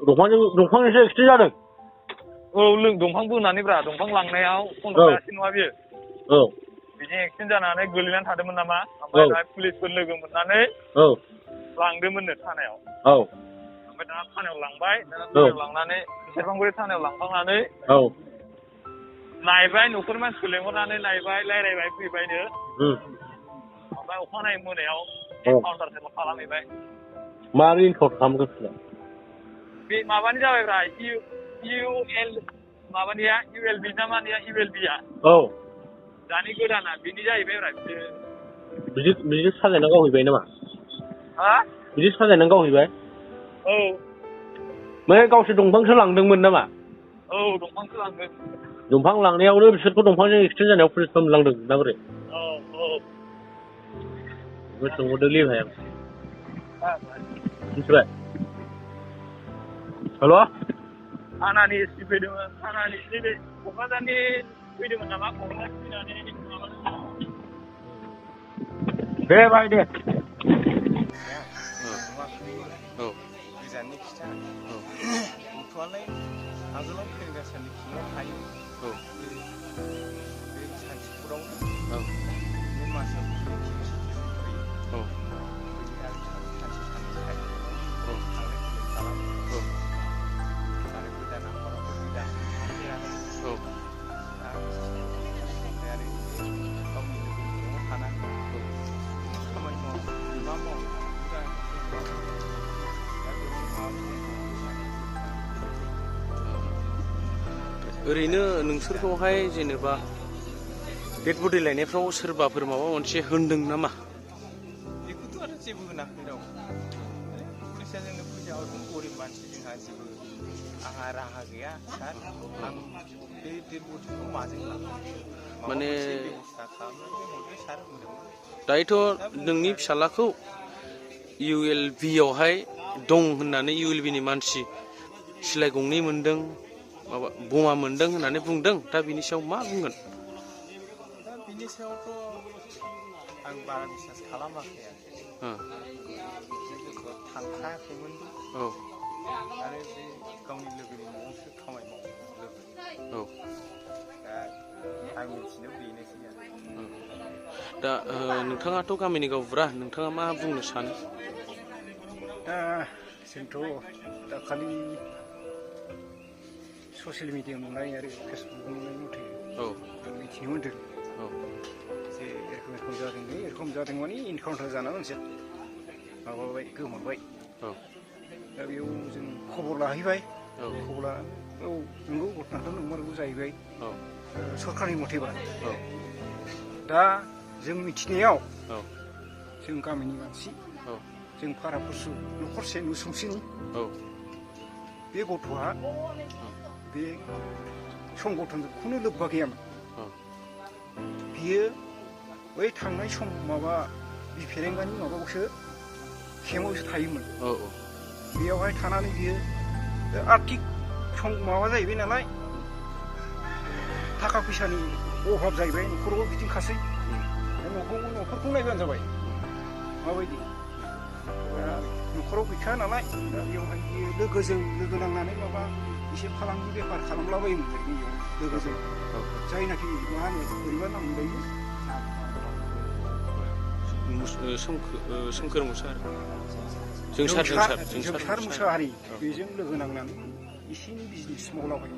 दंफांनिसो accident जादों। औ दंफां बोनानैब्रा दंफां लांनायाव खनथागासिनो नङा बियो। औ बिदि एक्सिडेन्ट जानानै गोलैनानै थादोंमोन नामा ओमफ्राय दाहाय पुलिसफोर लोगो मोननानै लांदोंमोननो थानायाव। औ ओमफ्राय दाना थानायाव लांबाय दाना थानायाव लांनानै सेरफांगुरि थानायाव लांखांनानै नायबाय न'खरनि मानसिखौ लेंहरनानै नायबाय रायज्लायबाय फैबायनो। ओमफ्राय अखानायै मोनायाव एनकाउन्टारसो खालामहैबाय। मारै इनकाउन्टार खालामगोन? बे माबानि जाबायब्रा माबानिया ULB ना मानिया ULB-आ दानि गोदाना बिनि जाहैबायब्रा बिदि साजायना गावहैबाय नामा? हा? बिदि साजायनानै गावहैबाय? औ ओमफ्राय गावसोर दंफांसो लांदोंमोन नामा? औ दंफांसो लांदों। दंफां लांनायावनो बिसोरखौ दंफांजों एक्सिडेन्ट जानायाव पुलिसफ्रा मोनलांदों ना बोरै? औ बेखौ सोंहरदोंलै भाइ आं। मिथिबाय? हेल'? थानानि एसपि फैदोंमोन थानानि नैबे क'क्राझारनि फैदोंमोन नामा क'क्राझार फैनानै दे भाइ दे। गोजाननि खिथा गथ'आलाय आगोलाव फेरेंगासानि सिङाव थायोमोन। बे सान्थिपुरावनो बे मासाव फैयो। आरो सानसे साननै थायो। थांलाय फैलाय खालामो। आरो गोदान आखरावथ' गैला। आरो गावनि लोगोनि न'आव थानानै खामानि मावो मा मावो ओरैनो नोंसोरखौहाय जेनेबा डेड बडि लायनायफ्राव सोरबाफोर माबा मोनसे होनदों नामा? बेखौथ' आरो जेबो होनाखै राव। पुलिसा जोंनो फैसा हरदों गरिब मानसि जोंहा जेबो आंहा राहा गैया सार आं बे डेड बडिखौ माजों लांनो माने बेब'स्था खालामनानै हरदो सार होनदोंमोन। दायोथ' नोंनि फिसालाखौ ULB-आवहाय दं होननानै ULB-नि मानसि सिलाइ गंनै मोनदों माबा बमा मोनदों होननानै बुंदों। दा बिनि सायाव मा बुंगोन? दा बिनि सायावथ' आं बारा बिसास खालामाखै आरो थांखायाखैमोनबो। आरो बे गावनि लोगोनि न'आवसो खामानि मावो। दा आं मिथिनायाव बेनोसै आरो। दा नोंथाङाथ' गामिनि गावबुरा नोंथाङा मा बुंनो सानो? दा जोंथ' दाखालि ससियेल मिडियायाव नुनाय आरो फेसबुक नुनाय मथे मिथिनो मोन्दों जे एरखम जादों एरखम जादों माने इनकाउन्टार जानानै मोनसे माबाबाय गोमाबाय। दा बेयाव जों खबर लाहैबाय। खबर लानानै नंगौ घटनाखौ नंमारगौ जाहैबाय सरखारनि मथेबा। दा जों मिथिनायाव जों गामिनि मानसि जों फाराफुरसु न'खरसे नुसुंसेनि बे गथ'आ बे संगठनजों खुनु लोब्बा गैयामोन। बियो बै थांनाय सम माबा बिफेरेंगानि माबायावसो केम्पआवसो थायोमोन। बेयावहाय थानानै बियो आर्थिक माबा जाहैबाय नालाय थाखा फैसानि अभाब जाहैबाय न'खरावबो बिदिनोखासै। न'खरखौ नायबानो जाबाय माबायदि न'खराव गैखाया नालाय। दा बेवहाय बियो लोगोजों लोगो नांनानै माबा एसे फालांगि बेफार खालामलाबायोमोन बेयाव लोगोजों जायनाखि मा होनो बोरैबा नाम मोनलायो सोमखोर मुसाहारि जोंसार मुसाहारि बेजों लोगो नांनानै एसे एनै बिजनेस मावलाबायोमोन।